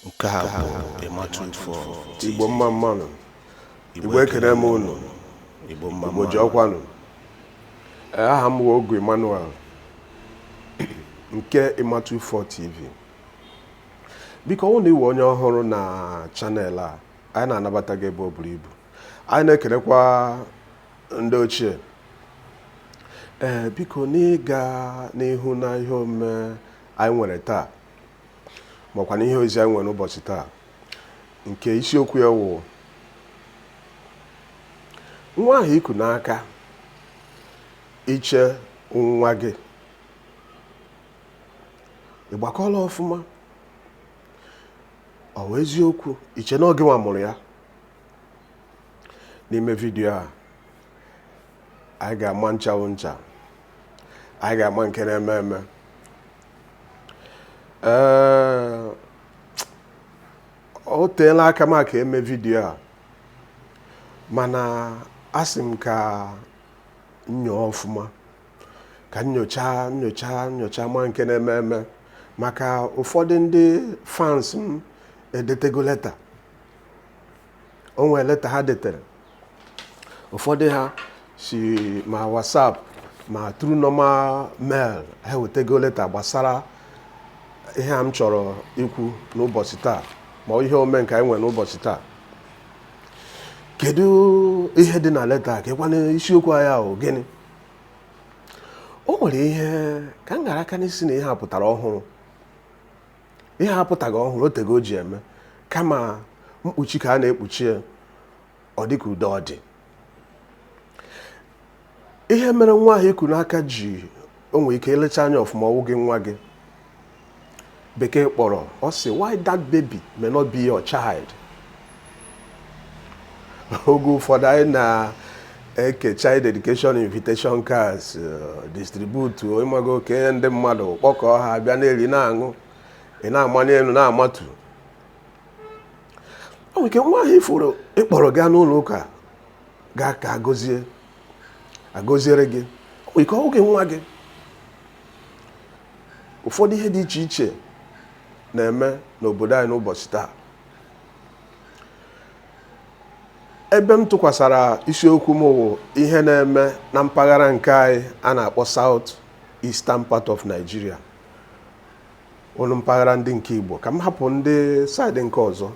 Nke a bụ Ịma24 TV. Igbo mma mma nụ. Igbo ekene m unu. Igbo mma Igbo mma ji ọkwanụ. Ee, aha m bụ Ogu Emmanuel nke Ịma24 TV. Biko, ọ bụrụ na ị wụ onye ọhụrụ na channel a, anyị na-anabata gị ebe o buru ibu. Anyị na-ekelekwa ndị ochie. Ee, biko, n'ịga n'ihu na ihe omume anyị nwere taa, makwa na ihe ozi anyị nwere n'ụbọchị taa, nke isiokwu ya wụ nwa ahụ i ku n'aka, iche nwa gị, ị gbakọọla ọfụma? Ọ wụ eziokwu iche na ọ gị nwa mụrụ ya? N'ime vidiyo a, anyị ga-ama ncha wụ ncha, anyị ga-ama nke na-eme eme. Ee, o teela aka m aka eme vidiyo a, mana asị m ka nyoo ọfụma, ka nyocha nyocha nyocha, ma nke na-eme eme, maka ụfọdụ ndị fans m edetego leta. O nwere leta ha detere. Ụfọdụ ha si ma WhatsApp ma through normal mail, ha ewetego leta gbasara ihe a m chọrọ ikwu n'ụbọchị taa, ma ihe ome nke anyị nwere n'ụbọchị taa. Kedu ihe dị na leta a? Kekwana isiokwu anyị ahụ gịnị? O nwere ihe ka m gara aka n'isi na ihe a pụtara ọhụrụ. Ihe a apụtaghị ọhụrụ, o tego o ji eme, kama mkpuchi ka a na-ekpuchi ya, ọ dịka udo ọ dị. Ihe mere nwa ahụ i ku n'aka ji o nwere ike elecha anya ọfụma, ọwụ gị nwa gị. Bekee kpọrọ ọ sị, "Why that baby may not be your child." Oge ụfọdụ anyị na-eke child dedication invitation cards, distribute, ịmago, kenye ndị mmadụ, kpọkọọ ha, bịa na-eri na-aṅụ, ị na-amanye elu na-amatu. O nwere ike nwa ahụ ifuru ịkpọrọ gaa n'ụlọ ụka gaa ka agọzie agọziere gị, o nwere ike ọ gị nwa gị. Ụfọdụ ihe dị iche iche na-eme n'obodo anyị n'ụbọchị taa. Ebe m tụkwasara isiokwu m wụ ihe na-eme na mpaghara nke anyị a na-akpọ South Eastern part of Nigeria, ụnụ mpaghara ndị nke Igbo. Ka m hapụ ndị side nke ọzọ,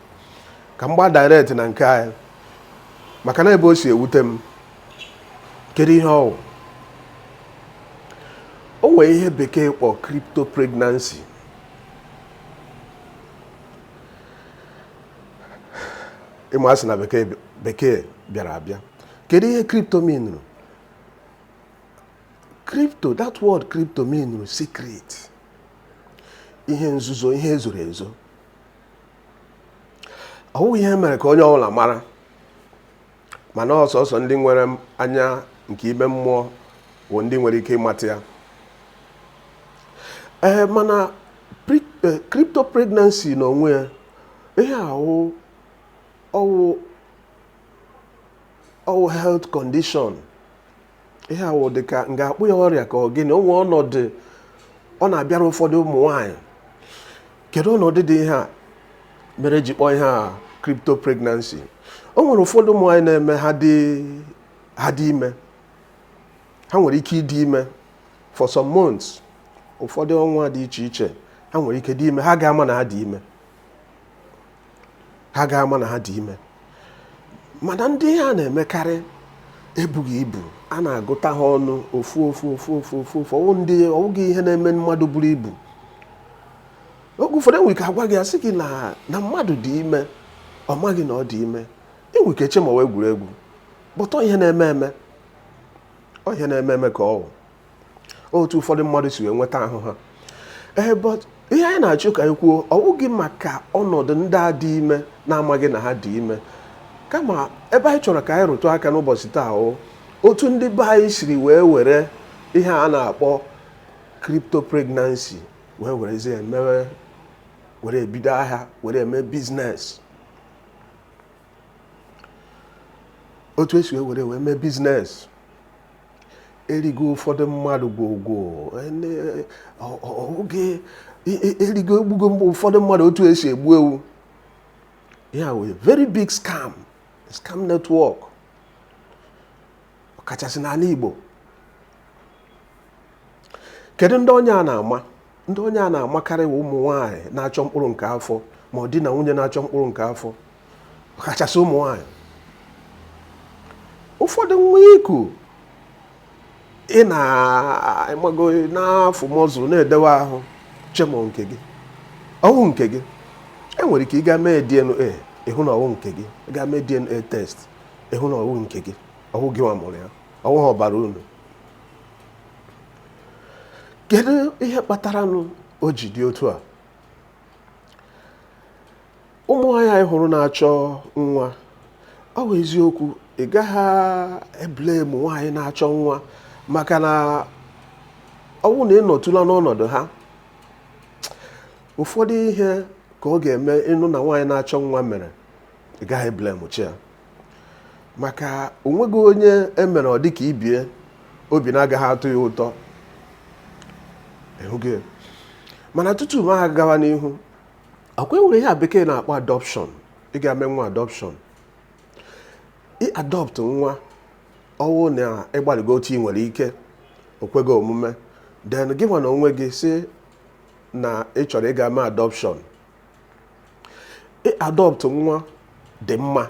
ka m gbaa direct na nke anyị, maka na ebe o si ewute m. Kedu ihe ọwụ? O nwere ihe Bekee kpọ crypto pregnancy. Ịma asị na bekee bekee bịara abịa. Kedu ihe crypto meanụrụ? Crypto, that word crypto meanụrụ secret, ihe nzuzo, ihe ezoro ezo. Ọ bụghị ihe mere ka onye ọbụla mara, mana ọsọsọ ndị nwere anya nke ime mmụọ bụ ndị nwere ike ịmata ya. Ee, mana crypto pregnancy n'onwe ya, ihe ahụ ọwụ ọwụ health condition. Ihe ahụ dịka m ga-akpụ ya ọrịa ka ọ gịnị? O nwee ọnọdụ ọ na-abịara ụfọdụ ụmụ nwanyị. Kedu ọnọdụ dị ihe a mere ji kpọọ ihe a crypto pregnancy? O nwere ụfọdụ ụmụ nwanyị na-eme ha dị ime, ha nwere ike ịdị ime for some months, ụfọdụ ọnwa dị iche iche ha nwere ike dị ime, ha ga-ama na ha dị ime, ha ga-ama na ha dị ime. Mana ndị ha na-emekarị ebughị ibu, a na-agụta ha ọnụ ofu ofu ofu ofu ofu ofu. Ọwụ ndị ọwụghị ihe na-eme mmadụ buru ibu. Oge ụfọdụ enwere ike agwa gị, asị gị na mmadụ dị ime, ọ maghị na ọ dị ime. Enwere ike eche ma ọ egwuregwu, but ọ ihe na-eme eme, ọ ihe na-eme eme ka ọ wụ otu ụfọdụ mmadụ si wee nweta ahụ ha. Ee, but ihe anyị na-achọ ka anyị kwuo, ọ bụghị maka ọnọdụ ndị a dị ime na-amaghị na ha dị ime, kama ebe anyị chọrọ ka anyị rụtụ aka n'ụbọchị taa o otu ndị be anyị siri wee were ihe a na-akpọ crypto pregnancy wee werezie emewe, were ebido ahịa, were eme business. Otu esi wee were wee mee business, erigo ụfọdụ mmadụ gwogwo, oge erigo, egbugo ụfọdụ mmadụ otu esi egbu ewu. Ihe a wee very big scam, scam network, ọkachasị n'ala Igbo. Kedu ndị onye a na-ama? Ndị onye a na-amakarị bụ ụmụ nwaanyị na-achọ mkpụrụ nke afọ, ma ọ di na nwunye na-achọ mkpụrụ nke afọ, ọkachasị ụmụ nwaanyị. Ụfọdụ nwa iku ị na-amago n'afọ mọzụrụ na-edewe ahụ chemọ nke gị, ọwụ nke gị. Enwere ike ịga mee DNA, ịhụ na ọwụ nke gị. Ịga mee DNA test, ịhụ na ọwụ nke gị, ọwụ gị nwa mụrụ ya, ọwụ ha ọbara unu. Kedu ihe kpataranụ o ji dị otu a? Ụmụ nwaanyị anyị hụrụ na-achọ nwa, ọ bụ eziokwu, ị gaghị eblame nwaanyị na-achọ nwa, maka na ọ bụrụ na ị nọtụla n'ọnọdụ ha, ụfọdụ ihe ka ọ ga-eme ịnụ na nwaanyị na-achọ nwa mere, ị gaghị eblame chi ya, maka onweghị onye emere ọ dịka ibie obi na-agaghị atụ ya ụtọ ịhụghị. Mana tutu m agawa n'ihu, ọkwa enwere ihe a bekee na-akpọ adoption. Ị ga-eme nwa adoption, ị adopt nwa, ọwụ na ịgbalịgo otu ị nwere ike, o kwego omume, then gị nwa na onwe gị si na ị chọrọ ịga mee adoption. Ị adopt nwa dị mma,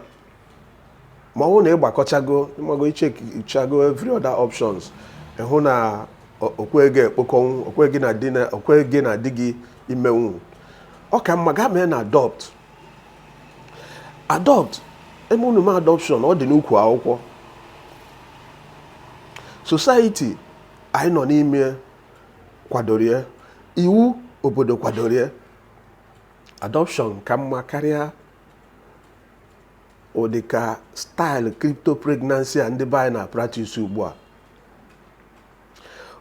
ma ọ bụrụ na ị gbakọchago, ịmago, ichekichago every other options, ịhụ na okwe gị ekpokọnwụ, okwe gị na di na okwe gị na di gị imenwu, ọ ka mma gaa mee na adopt. Adopt eme unu mee adoption, ọ dị n'ukwu akwụkwọ. Society anyị nọ n'ime kwadoro ya, iwu obodo kwadoro ya. Adoption ka mma karịa ụdị ka style crypto pregnancy a ndị be anyị na-practice ugbu a.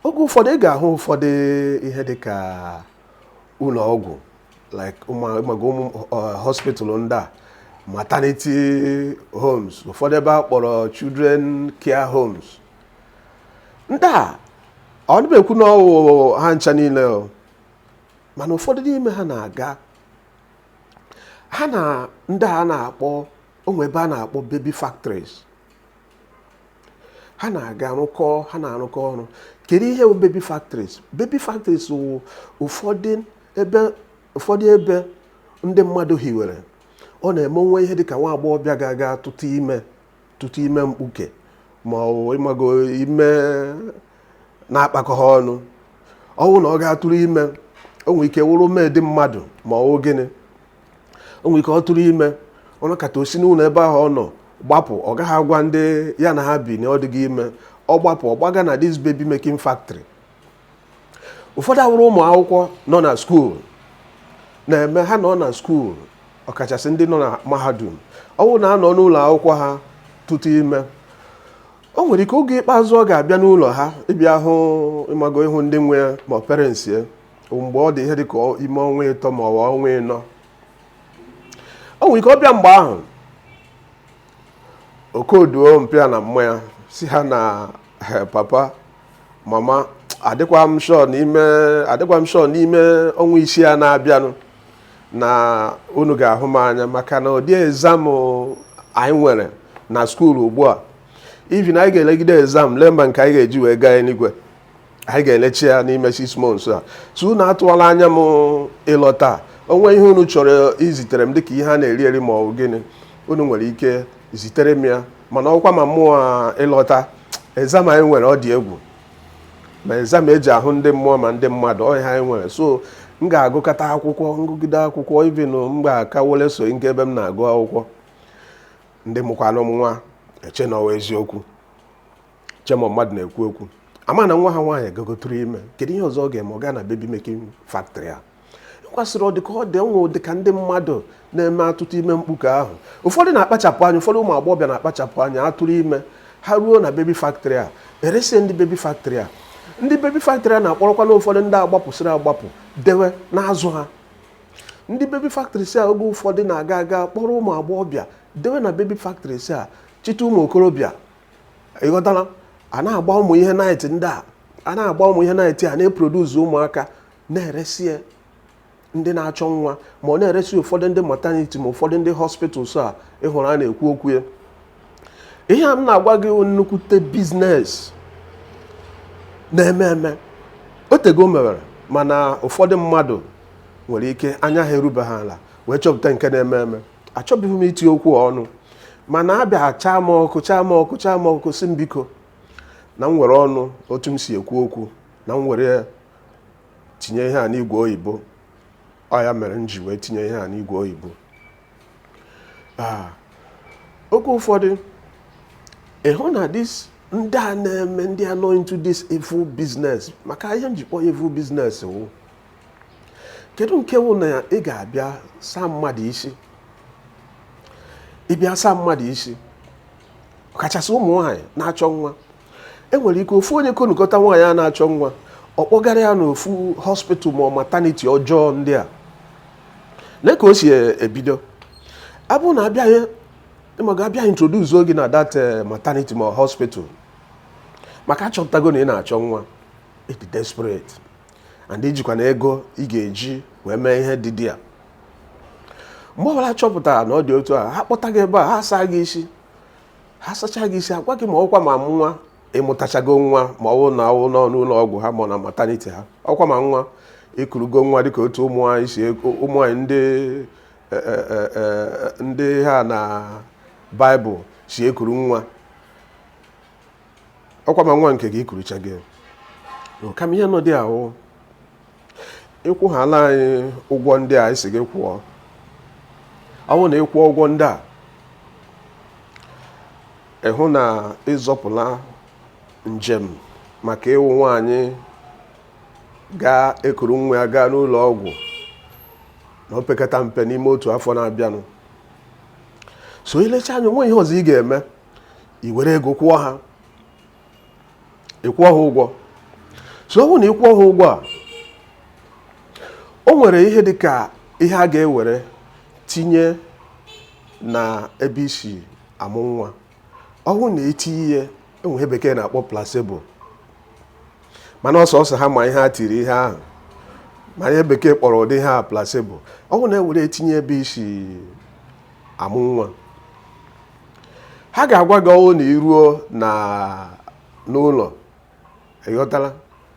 Oge ụfọdụ ị ga-ahụ ụfọdụ ihe dị ka ụlọ ọgwụ, like ụmụ ụmụ hospital ndị a, maternity homes, ụfọdụ ebe a kpọrọ children care homes ndị a. Ọ dịbekwu ekwu na ọwụ ha ncha niile o, mana ụfọdụ n'ime ha na-aga ha na ndị a na-akpọ onwe ebe a na-akpọ baby factories. Ha na-aga arụkọ, ha na-arụkọ ọrụ. Kedu ihe bụ baby factories? Baby factories wụ ụfọdụ ebe ndị mmadụ hiwere. Ọ na-eme onwe ihe dịka nwa agbọghọbịa ga-aga tụtụ ime, tụtụ ime mkpuke, ma ọ bụ ịmago ime na-akpakọ ha ọnụ. Ọ bụrụ na ọ ga-atụrụ ime, o nwere ike wụrụ medi mmadụ, ma ọ wụ gịnị, o nwere ike ọ tụrụ ime, ọ nọkata osi n'ụlọ ebe ahụ ọ nọ gbapụ. Ọ gaghị agwa ndị ya na ha bi na ọ dịghị ime. Ọ gbapụ, ọ gbaga na this baby making factory. Ụfọdụ awụrụ ụmụ akwụkwọ nọ na school na-eme ha nọ na school, ọkachasị ndị nọ na mahadum. Ọ bụrụ na ha nọ n'ụlọ akwụkwọ ha tụtụ ime, o nwere ike oge ikpeazụ ọ ga-abịa n'ụlọ ha ịbịa hụ, ịmago, ịhụ ndị nwe ya ma parents ya, mgbe ọ dị ihe dị ka ime ọnwa 3 ma ọ bụ ọnwa 4. O nwere ike ọ bịa mgbe ahụ, okoduo mpịa na mma ya, si ha na papa, mama, adịkwa m sure n'ime, adịkwa m sure n'ime ọnwa 6 a na-abịanụ na unu ga-ahụ m anya, maka na ụdị exam anyị nwere na school ugbu a, even anyị ga-elegide exam lee ma nke anyị ga-eji wee gaa eluigwe, anyị ga-elechi ya n'ime 6 months a. So unu atụwala anya m ịlọta. Onwe ihe unu chọrọ izitere m, dịka ihe a na-eri eri ma ọ bụ gịnị, unu nwere ike zitere m ya. Mana ọkwa ma mmụọ ịlọta, exam anyị nwere ọ dị egwu, ma exam eji ahụ ndị mmụọ ma ndị mmadụ, ọ ihe anyị nwere. So m ga-agụkọta akwụkwọ, ngụgide akwụkwọ, even m ga-aka wole so nke ebe m na-agụ akwụkwọ. Ndị mụkwanụ m nwa eche na ọwa eziokwu, chema mmadụ na-ekwu okwu ama na nwa ha nwaanyị gagotụrụ ime. Kedu ihe ọzọ ọ ga-eme? Ọ gaa na baby making factory a. Kwasịrị ọ dị ka ọ dị onwe dị ka ndị mmadụ na-eme atụtụ ime mkpuke ahụ. Ụfọdụ na-akpachapụ anya, ụfọdụ ụmụ agbọghọbịa na-akpachapụ anya atụrụ ime ha, ruo na baby factory a, eresie ndị baby factory a. Ndị baby factory a na-akpọrọkwa na ụfọdụ ndị agbapụsịrị agbapụ dewe n'azụ ha. Ndị baby factory si a, oge ụfọdụ na-aga aga kpọrọ ụmụ agbọghọbịa dewe na baby factory si a, chite ụmụ okorobịa, ịghọtala, a na-agba ụmụ ihe night ndị a, a na-agba ụmụ ihe night a, na-eproduce ụmụaka, na-eresi ya. Ndị na-achọ nwa, ma ọ na-eresi ụfọdụ ndị maternity, ma ụfọdụ ndị hospitals a ịhụrụ a na-ekwu okwu ya. Ihe a m na-agwa gị wụ nnukwute business na-eme eme. Otego mewere, mana ụfọdụ mmadụ nwere ike anya ha erubeghị ala wee chọpụta nke na-eme eme. Achọbeghị m iti okwu ọnụ, mana abịa chaa m ọkụ, chaa m ọkụ, chaa m ọkụ, si m biko, na m were ọnụ otu m si ekwu okwu, na m were tinye ihe a n'igwe oyibo. Ọ ya mere m ji wee tinye ihe a n'igwe oyibo. Oge ụfọdụ ịhụ na this ndị a na-eme, ndị a nọ into this evil business, maka ihe m ji kpọọ evil business wụ kedu nke wụ na ị ga-abịa saa mmadụ isi. Ịbịa saa mmadụ isi, ọkachasị ụmụ nwaanyị na-achọ nwa, enwere ike ofu onye konukọta nwaanyị a na-achọ nwa, ọ kpọgara ya n'ofu hospital ma ọ maternity ọjọọ ndị a lee ka o si ebido. Abụ na abịaghị ịmaga abịa introduce gị na that maternity ma hospital, maka achọpụtago na ị na-achọ nwa, ịdị desperate and ijikwa na ego ị ga-eji wee mee ihe dị dị ya. Mgbe ọbụla chọpụtara na ọ dị otu a, ha kpọta gị ebe a, ha saa gị isi, ha sachaa gị isi, agwa gị ma ọkwa ma nwa ịmụtachago nwa, ma ọ bụ na ọwụ nọ n'ụlọ ọgwụ ha ma ọ na maternity ha, ọkwa ma nwa ikurugo nwa, dịka otu ụmụ anyị si, ụmụ anyị ndị ndị ha na Baịbụl si ekuru nwa, ọkwa ma nwa nke gị ikurucha gị. Kama ihe nọ dị ahụ, ịkwụghala anyị ụgwọ ndị a esi gị kwụọ. Ọ bụrụ na ịkwụọ ụgwọ ndị a, ịhụ na ịzọpụla njem maka ịwụ nwaanyị ga-ekuru nwa ya gaa n'ụlọ ọgwụ na opekata mpe n'ime otu afọ na-abịanụ. So ilecha anya, onwe ihe ọzọ ị ga-eme, i were ego kwụọ ha, ị kwụọ ha ụgwọ. So ọ bụrụ na ị kwụọ ha ụgwọ a, o nwere ihe dị ka ihe a ga-ewere tinye na ebe isi amụ nwa. Ọ bụrụ na etinye ihe, enwe ihe Bekee na-akpọ placebo, mana ọsọsọ ha ma ihe a tiri ihe ahụ, ma ihe Bekee kpọrọ ụdị ihe a placebo. Ọ bụrụ na ewere etinye ebe isi amụ nwa, ha ga-agwa gị, ọwụ na iruo na n'ụlọ, ịghọtala,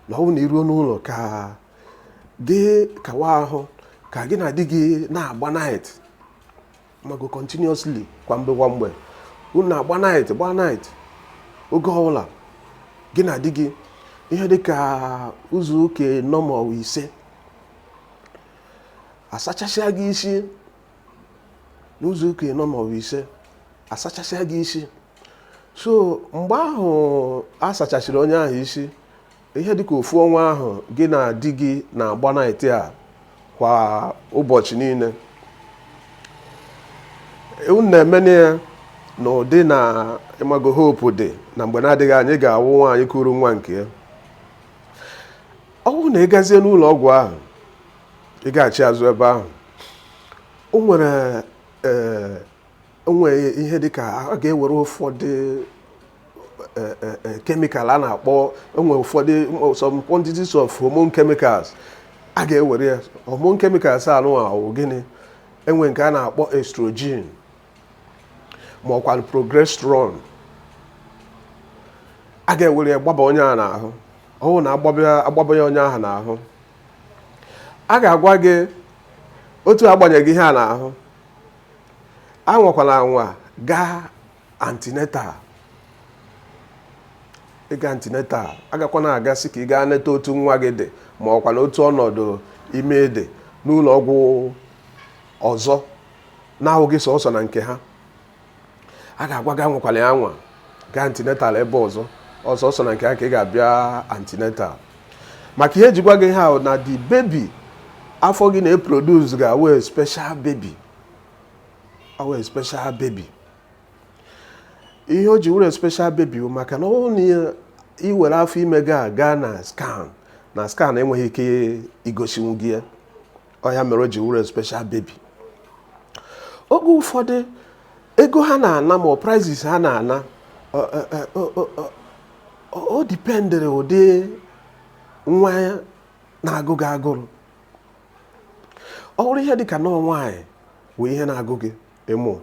na ọwụ na iruo n'ụlọ, ka gị kawa ahụ, ka gị na di gị na-agba night mago continuously, kwa mgbe kwa mgbe unu na-agba night, gba night oge ọbụla gị na di gị, ihe dị ka ụzọ ụka 4 ma ọ bụ 5, asachasịa gị isi n'ụzọ ụka 4 ma ọ bụ 5, asachasịa gị isi. So mgbe ahụ a sachasịrị onye ahụ isi, ihe dịka ofu ọnwa ahụ gị na di gị na-agba night a kwa ụbọchị niile, unu na-emene ya n'ụdị na ịmago hope dị na mgbe na-adịghị anya ị ga-awụ nwaanyị kuru nwa nke ya. Ọ bụrụ na ị gazie n'ụlọ ọgwụ ahụ, ị ga-achị azụ ebe ahụ, o nwere ee o nwere ihe dịka a ga-ewere ụfọdụ chemical a na-akpọ, enwere ụfọdụ some quantities of hormone chemicals a ga-ewere ya. Hormone chemicals a nụwa wụ gịnị? Enwe nke a na-akpọ estrogen ma ọkwa progesterone. A ga-ewere ya gbaba onye ahụ n'ahụ. Ọ bụrụ na agbaba ya onye ahụ n'ahụ, a ga-agwa gị otu agbanyeghị ihe a n'ahụ, anwakwala anwa gaa antenatal. Ịga antenatal, agakwana agasị ka ị gaa neta otu nwa gị dị ma ọkwa na otu ọnọdụ ime dị n'ụlọ ọgwụ ọzọ na-ahụghị sọsọ na nke ha. A ga-agwa gị anwakwala ya anwa gaa antenatal ebe ọzọ, ọsọsọ na nke ha ka ị ga-abịa antenatal. Maka ihe ejikwa gị ha na the baby afọ gị na-eproduce ga-awe special baby, awe special baby. Ihe o ji were special baby bụ maka na ọ bụrụ na ị were afọ ime gị a gaa na scan, na scan enweghị ike igosinwu gị ya. Ọ ya mere o ji were special baby. Oge ụfọdụ ego ha na-ana ma ọ prices ha na-ana, o dependịrị ụdị nwa na-agụ gị agụrụ. Ọ bụrụ ihe dịka nọọ nwaanyị wee ihe na-agụ gị ịmụ,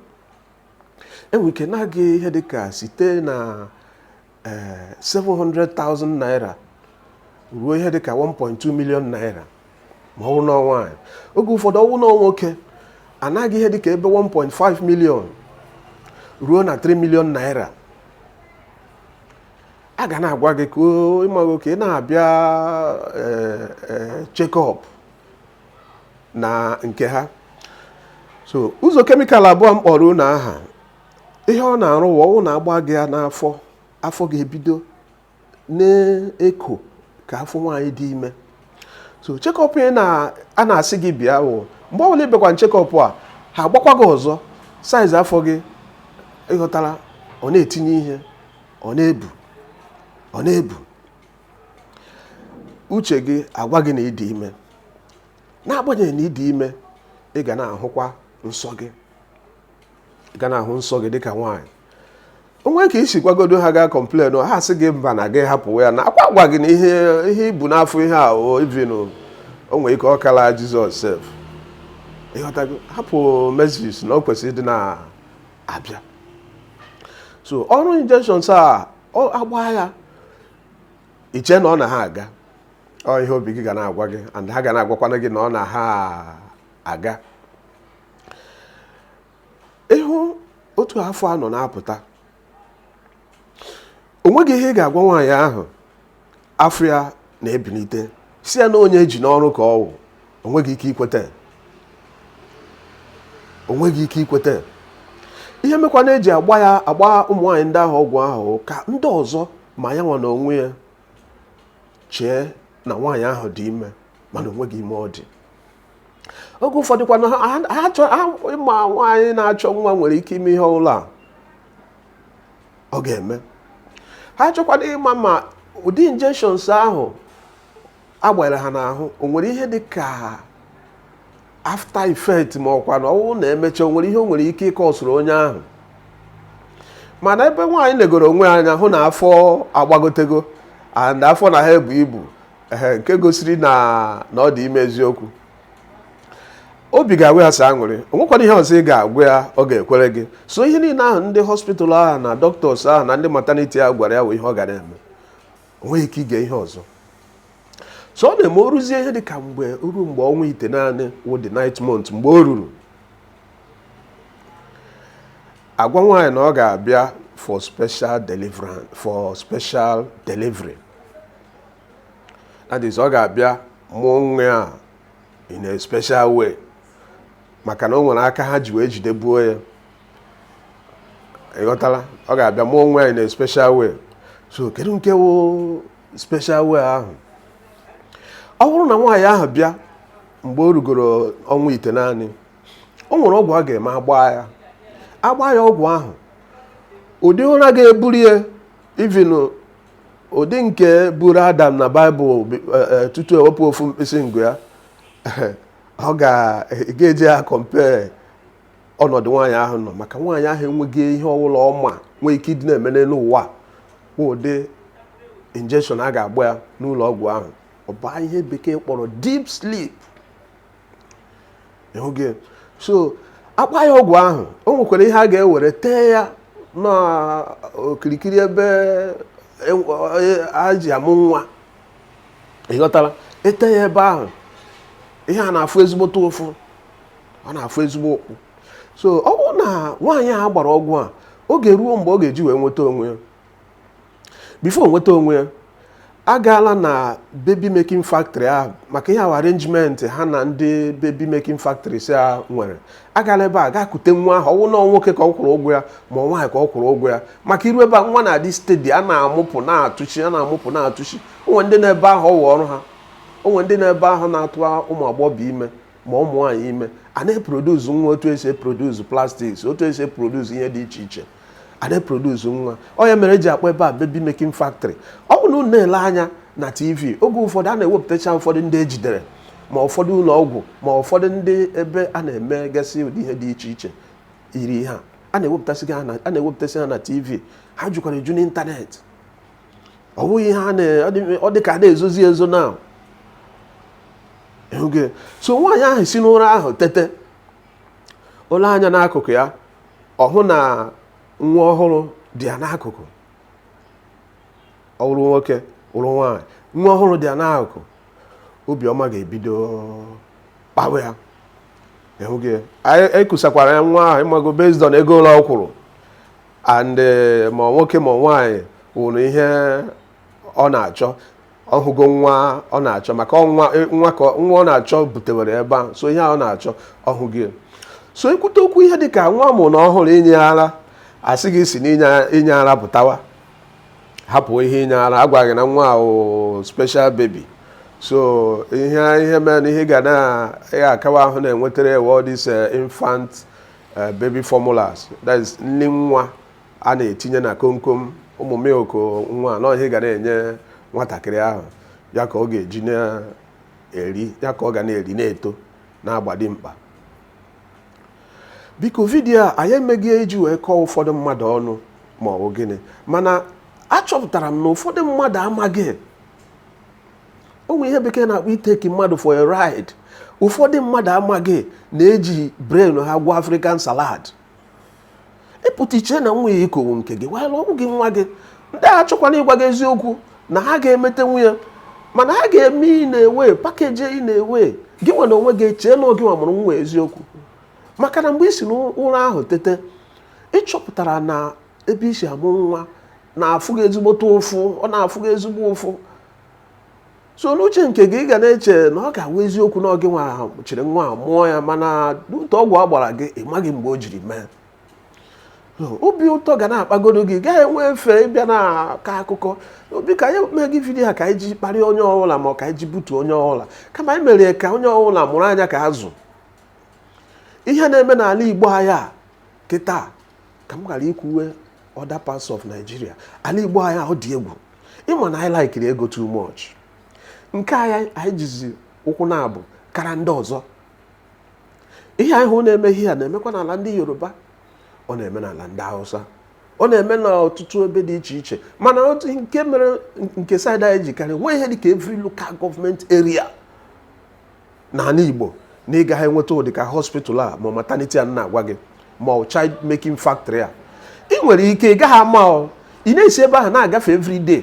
enwere ike na-agụ ihe dịka site na 700,000 naira ruo ihe dịka 1.2 million naira ma ọ bụrụ na nwaanyị. Oge ụfọdụ, ọ bụrụ na nwoke, anaghị ihe dịka ebe 1.5 million ruo na 3 million naira. A ga na-agwa gị ka ịmago ka ị na-abịa check-up na nke ha. So ụzọ chemical abụọ m kpọrọ unu aha, ihe ọ na-arụ wụ na-agba gị ya n'afọ, afọ ga-ebido na-eko ka afọ nwaanyị dị ime. So check-up ị na a na-asị gị bịa wụ mgbe ọbụla ịbịakwa check-up a, ha agbakwa gị ọzọ size afọ gị, ịghọtara? Ọ na-etinye ihe, ọ na-ebu, ọ na-ebu. Uche gị agwa gị na ịdị ime. N'agbanyeghị na ịdị ime, ị ga na-ahụkwa nsọ gị, ị ga na-ahụ nsọ gị dịka nwaanyị. Onwe ka isi gwagodo ha ga complain, ha sị gị mba, na gị hapụ ya na akwa gwa gị na ihe ibu n'afọ ihe a o even o nwere ike ọkala Jizọs sef, ịghọtago? Hapụ menses na ọ kwesịrị ịdị na-abịa. So ọrụ injections a, ọ agba ya, iche na ọ na ha aga, ọ ihe obi gị ga na-agwa gị and ha ga na-agwakwana gị na ọ na ha aga. Ịhụ otu afọ anọ na-apụta, o nweghị ihe ị ga-agwa nwaanyị ahụ afọ ya na-ebilite, si ya na onye eji n'ọrụ ka ọ wụ. O nweghị ike ikweta, o nweghị ike ikweta. Ihe mekwana eji agba ya, agba ụmụ nwaanyị ndị ahụ ọgwụ ahụ, ka ndị ọzọ ma ya nwa na onwe ya chee na nwaanyị ahụ dị ime, mana o nweghị ime ọ dị. Oge ụfọdụ kwana ha chọ ha ma nwaanyị na-achọ nwa nwere ike ime ihe ọbụla ọ ga-eme. Ha chọkwana ịma ma ụdị injections ahụ agbara ha n'ahụ, o nwere ihe dị ka after effect, ma ọkwa na ọnwụ na-emecha, o nwere ihe o nwere ike ịkọsụrụ onye ahụ. Mana ebe nwaanyị negoro onwe ya anya hụ na afọ agbagotego and afọ na ha ebu ibu, ehe, nke gosiri na ọ dị ime eziokwu, obi ga-agwa ya sị aṅụrị. O nwekwana ihe ọzọ ị ga-agwa ya ọ ga-ekwere gị. So ihe niile ahụ ndị hospital ahụ na doctors ahụ na ndị maternity ahụ gwara ya bụ ihe ọ ga na-eme. O nweghị ike ige ihe ọzọ. So ọ na-eme o ruzie ihe dị ka mgbe ruo mgbe ọnwa 9 wụ the ninth month, mgbe o ruru, agwa nwaanyị na ọ ga-abịa for special deliverance, for special delivery. That is, ọ ga-abịa mụọ nwa ya in a special way, maka na o nwere aka ha ji wee jidebuo ya, ịghọtala? Ọ ga-abịa mụọ nwa ya in a special way. So kedu nke wụ special way ahụ? Ọ bụrụ na nwaanyị ahụ bịa mgbe o rugoro ọnwa 9, o nwere ọgwụ a ga-eme agba ya. Agba ya ọgwụ ahụ, ụdị ụra ga-eburu ya, even ụdị nke buru Adam na Baịbụl tutu ewepụ ofu mkpịsị ngụ ya, ọ ga-eji ya compare ọnọdụ nwaanyị ahụ nọ, maka nwaanyị ahụ enweghị ihe ọbụla ọma nwee ike ịdị na-eme n'elu ụwa. Ụdị injection a ga-agba ya n'ụlọ ọgwụ ahụ, ọ baa ihe Bekee kpọrọ deep sleep, ịhụghị? So akpa ya ọgwụ ahụ, o nwekwara ihe a ga-ewere tee ya n'okirikiri ebe a ji amụ nwa, ịghọtara? Ete ya ebe ahụ, ihe a na-afụ ezigbote ụfụ, ọ na-afụ ezigbo ụkpụ. So ọ bụrụ na nwaanyị a gbara ọgwụ a, oge ruo mgbe ọ ga-eji wee nweta onwe ya, before nweta onwe ya, agaala na baby making factory ahụ, maka ihe ahụ arrangement ha na ndị baby making factory si a nwere. Agaala ebe a gaa kute nwa ahụ, ọwụ na nwoke ka ọ kwụrụ ụgwọ ya, ma ọ nwaanyị ka ọ kwụrụ ụgwọ ya, maka iru ebe a nwa na-adị steady, a na-amụpụ na-atụchi, a na-amụpụ na-atụchi. Onwe ndị na-ebe ahụ ọwụ ọrụ ha, onwe ndị na-ebe ahụ na-atụ ụmụ agbọghọ ime ma ụmụ nwaanyị ime, a na-eproduce nwa otu esi eproduce plastics, otu esi eproduce ihe dị iche iche, a na-eproduce nwa. Ọ ya mere eji akpọ ebe a baby making factory. Ọ bụ na unu na-ele anya na TV, oge ụfọdụ a na-ewepụtacha ụfọdụ ndị ejidere, ma ụfọdụ ụlọ ọgwụ, ma ụfọdụ ndị ebe a na-emegasị ụdị ihe dị iche iche yiri ihe a, a na-ewepụtasị ha na TV. Ha jukwara eju n'ịntanetị. Ọ bụghị ihe a na ọ dị ka a na-ezozi ezo na. Ịhụgo? So nwaanyị ahụ si n'ụra ahụ tete, ole anya n'akụkụ ya, ọ hụ na nwa ọhụrụ dị ya n'akụkụ. Ọ wụrụ nwoke, wụrụ nwaanyị, nwa ọhụrụ dị ya n'akụkụ, obiọma ga-ebido kpawa ya. Ịhụgo? Anyị ekusakwara ya nwa ahụ, ịmago, based on ego ole ọ kwụrụ and ma nwoke ma nwaanyị wụrụ ihe ọ na-achọ. Ọ hụgo nwa ọ na-achọ, maka nwa nwa ka nwa ọ na-achọ butewere ebe a. So ihe a ọ na-achọ, ọ hụgo. So ekwute okwu ihe dịka nwa mụ na ọhụrụ inye ara, asị gị si n'inye inye ara pụtawa, hapụ ihe inye ara. Agwaghị gị na nwa ahụ special baby. So ihe mere na ihe ga na akawa ahụ na-enwetara all these infant baby formulas, that is nri nwa a na-etinye na komkom, ụmụ milk nwa nọ, ihe ga na-enye nwatakịrị ahụ ya ka ọ ga-eji na-eri ya, ka ọ ga na-eri, na-eto, na-agbadi mkpa. Biko, vidiyo a anyị emeghị iji wee kọọ ụfọdụ mmadụ ọnụ ma ọ bụ gịnị, mana achọpụtara m na ụfọdụ mmadụ amaghị. O nwere ihe Bekee na-akpọ i take mmadụ for a ride. Ụfọdụ mmadụ amaghị na-eji brain ha gwa African salad. Ịpụta iche na nwa ya ikowu nke gị wala ọgwụ gị, nwa gị. Ndị a achọkwana ịgwa gị eziokwu na ha ga-emete nwunye, mana ha ga-eme ị na-ewe package ị na-ewe gị nwe na onwe gị echee na oge nwa mụrụ nwa eziokwu. Maka na mgbe ị si n'ụra ahụ tete, ịchọpụtara na ebe isi amụ nwa na-afụ gị ezigbote ụfụ, ọ na-afụ gị ezigbo ụfụ. So n'uche nke gị, ị ga na-eche na ọ ga-awụ eziokwu na gị nwa chịrị nwa a mụọ ya, mana n'ute ọgwụ a gbara gị, ị maghị mgbe o jiri mee. Obi ụtọ ga na-akpagodo gị, gaghị enwe efe ịbịa na-akọ akụkọ obi ka anyị mee gị vidiyo a ka anyị ji kparịa onye ọbụla ma ọ ka anyị ji butuo onye ọbụla, kama anyị mere ka onye ọbụla mụrụ anya ka azụ. Ihe na-eme n'ala Igbo anyị a kịta, ka m ghara ikwuwe other parts of Nigeria, ala Igbo anyị ọ dị egwu. Ịma na anyị laikiri ego too much. Nke anyị anyị jizi ụkwụ na-abụ kara ndị ọzọ. Ihe anyị hụ na-eme ihe a na-emekwa n'ala ndị Yoruba, ọ na-eme n'ala ndị Hausa, ọ na-eme n'ọtụtụ ebe dị iche iche, mana otu nke mere nke side anyị jikarị nwee ihe dịka every local government area n'ala Igbo na ị gaghị enweta ụdị ka hospital a ma maternity a na-agwa gị, ma ọ child making factory a. Ị nwere ike ị gaghị ama ọ ị na-esi ebe ahụ na-agafe everyday,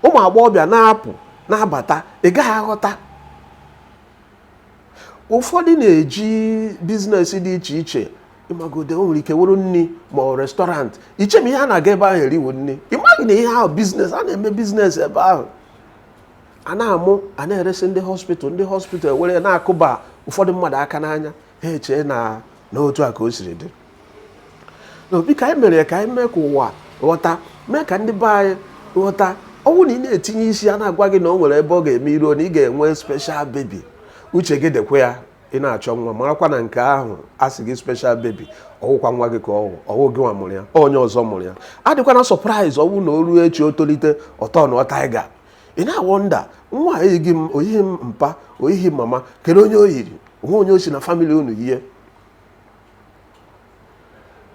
ụmụ agbọghọbịa na-apụ na-abata, ị gaghị aghọta. Ụfọdụ na-eji business dị iche iche, ịmagode, o nwere ike wụrụ nri ma ọ restaurant. Iche ma ihe a na-aga ebe ahụ eriwo nri, ị maghị na ihe ahụ business a na-eme, business ebe ahụ a na-amụ a na-eresi ndị hospital. Ndị hospital ewere na-akụba ụfọdụ mmadụ aka n'anya, ha echee na n'otu a ka o siri dị. N'obi ka anyị mere ka anyị mee ka ụwa ghọta, mee ka ndị be anyị ghọta. Ọ bụrụ na ị na-etinye isi, a na-agwa gị na o nwere ebe ọ ga-eme iruo na ị ga-enwe special baby, uche gị dịkwa ya. Ị na-achọ nwa, marakwa na nke ahụ a sị gị special baby, ọwụkwa nwa gị ka ọwụ, ọwụ gị nwa mụrụ ya, onye ọzọ mụrụ ya. Adịkwana surprise ọwụ na o ruo echi, o tolite, ọtọ na tiger, ị na-awonder, nwa eyighị m, oyighị m mpa, oyighị mama, kedu onye o yiri? Onwe onye o si na family unu yie.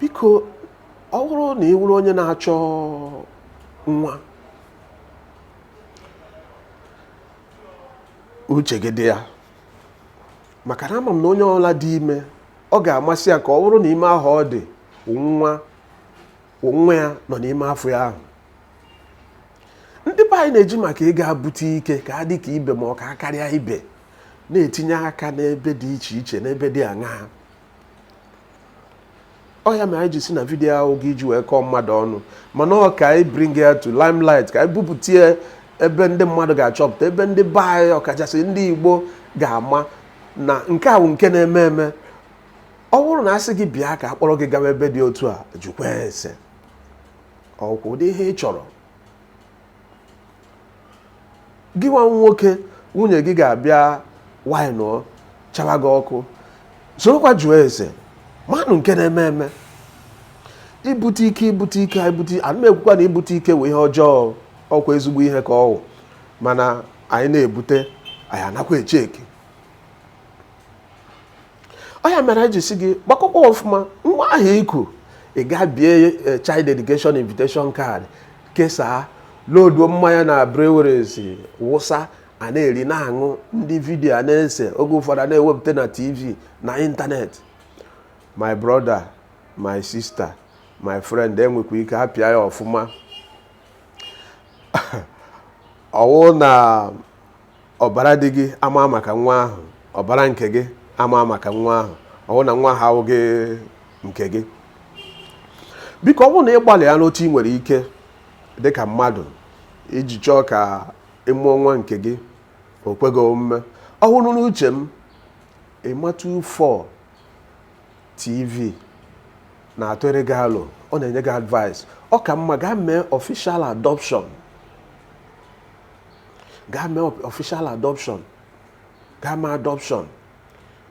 Biko, ọ bụrụ na ị wụrụ onye na-achọ nwa, uche gị dị ya, maka na ama m na onye ọbụla dị ime, ọ ga-amasị ya ka ọ bụrụ na ime ahụ ọ dị nwa nwa ya nọ n'ime afọ ya ahụ. Ndị be anyị na-eji maka ịga bute ike ka a dị ka ibe ma ọ ka karịa ibe, na-etinye aka n'ebe dị iche iche, n'ebe dị aṅaa. Ọ ya mere anyị ji si na vidiyo ahụ gị iji wee kọọ mmadụ ọnụ, mana ọ ka anyị bring ya to limelight, ka anyị bupụtie ebe ndị mmadụ ga-achọpụta, ebe ndị be anyị, ọkachasị ndị Igbo, ga-ama na nke a bụ nke na-eme eme. Ọ bụrụ na asị gị bịa ka a kpọrọ gị gawa ebe dị otu a, jụkwa ese ọkwụ ụdị ihe ị chọrọ. Gị nwa nwoke, nwunye gị ga-abịa waịnụọ chawa gị ọkụ, sorokwa jụọ ese manụ nke na-eme eme. Ibute ike, ibute ike, ibute, ana m ekwukwa na ibute ike wụ ihe ọjọọ, ọkwa ezigbo ihe ka ọ wụ, mana anyị na-ebute, anyị anakwa eche eke. Ọ ya mere anyị ji si gị gbakọkwa ọfụma nwa ahụ iku. Ị ga bie child education invitation card, kesaa, loduo mmanya na breweries, wụsa. A na-eri na-aṅụ, ndị vidiyo a na-ese, oge ụfọdụ a na-ewepụta na TV na ịntanetị. My brother, my sister, my friend, enwekwa ike apịa ya ọfụma. Ọwụ na ọbara di gị ama maka nwa ahụ, ọbara nke gị ama maka nwa ahụ, ọwụ na nwa ahụ awụghị nke gị. Biko, ọ bụrụ na ị gbalịa n'otu ị nwere ike dịka mmadụ iji chọọ ka ị mụọ nwa nke gị, o kweghị omume, ọ hụrụ n'uche m, Emma 24 TV na-atụrụ gị alo, ọ na-enye gị advice, ọ ka mma gaa mee official adoption. Gaa mee official adoption, gaa mee adoption,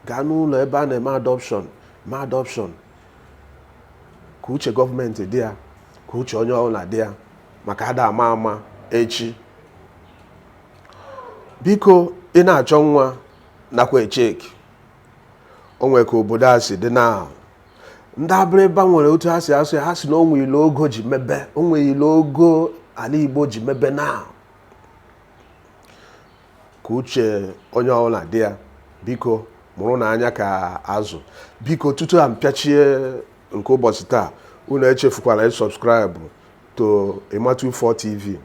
gaa n'ụlọ ebe a na-eme adoption, mee adoption, ka uche gọọmenti dị ya, ka uche onye ọbụla dị ya, maka ada ama ama echi. Biko, ị na-achọ nwa nakwa echeki o nwere ka obodo a si dị na ndị Abịrịba nwere otu ha si asụ ya. Ha si na onwe ile ogo ji mebe, onwe ile ogo ala Igbo ji mebe na ka uche onye ọbụla dị ya. Biko, mụrụ n'anya ka azụ. Biko, tutu a mpịachie nke ụbọchị taa, unu echefukwala ịsubscribe to Emma 24 TV,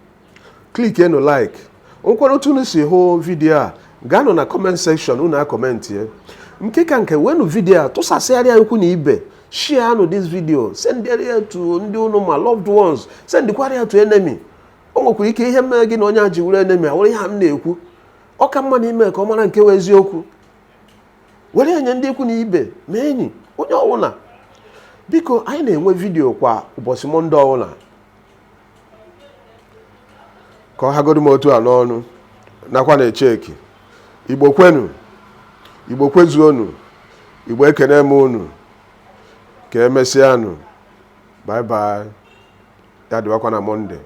clickienu like. Nkwere otu unu si hụ vidiyo a, gaanụ na comment section, unu acommentie. Nke ka nke, wenu vidiyo a tụsasịgharịa ikwu na ibe, share nụ this video, sendịrị ya to ndị unu ma loved ones, sendịkwara ya to enemy. O nwekwara ike ihe mere gị na onye a ji wuru enemy awụrụ ihe a m na-ekwu. Ọ ka mma na ime ka ọ mara nke wụ eziokwu. Were ya nye ndị ikwu na ibe ma enyi onye ọbụla. Biko, anyị na-enwe vidiyo kwa ụbọchị Mọnde ọbụla. Ka ọ hagodu m otu a n'ọnụ nakwa na echeki. Igbo kwenu, Igbo kwezuonu, Igbo ekene m unu. Ka emesịanụ. Bye bye. Ya dịwakwa na Mọnde.